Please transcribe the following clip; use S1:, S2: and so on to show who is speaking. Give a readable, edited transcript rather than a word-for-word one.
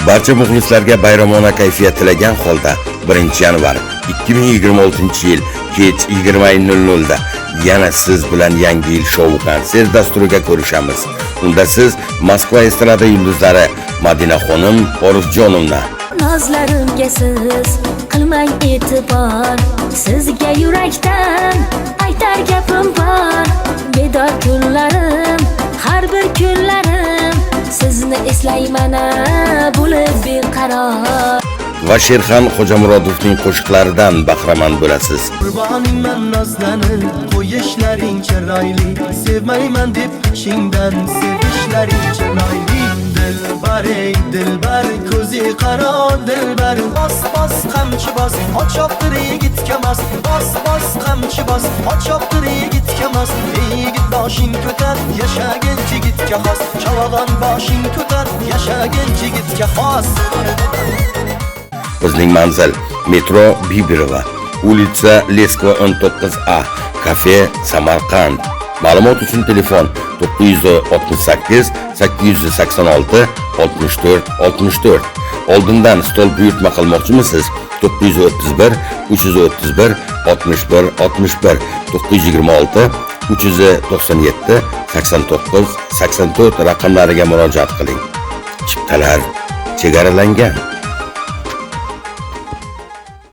S1: Barcha muxlislarga bayramona kayfiyat tilagan holda 1-yanvar 2026-yil kech 20:00 da yana siz bilan Yangi yil shou konsert dasturiga ko'rishamiz. Unda siz Moskva estrada yulduzlari Madinaxonim Orifjonovna,
S2: Nozlarimga siz qilmang e'tibor, sizga yurakdan aytar gapim bor. Bedor kunlarim, har bir kunlarim, sizni eslayman a, bo'lib beqaror.
S1: Va Sherxan Xo'jamurodovning qo'shiqlaridan bahramand bo'lasiz.
S3: Qurboningman, nozlanib qo'yishlaring chiroyli. Sevmayman deb ichingdan sevishlaring chiroyli. Dilbar, ey dilbar, ko'zi qaro dilbar. Bos, bos, qamchi bos, ot choptir yigitga mos. Bos, bos, qamchi bos, ot choptir yigitga mos. Ey yigit, boshing ko'tar, yashagin chigitga xos. Chavag'on, boshing ko'tar, yashagin chigitga xos.
S1: Bizning manzil: metro Biberova, улица Leskova 19A, kafe Samarqand. Ma'lumot uchun telefon 968 886 64 64. Oldindan stol buyurtma qilmoqchimisiz? 931 331 61 61, 926 397 89 84 raqamlariga murojaat qiling. Chiptalar chegaralangan.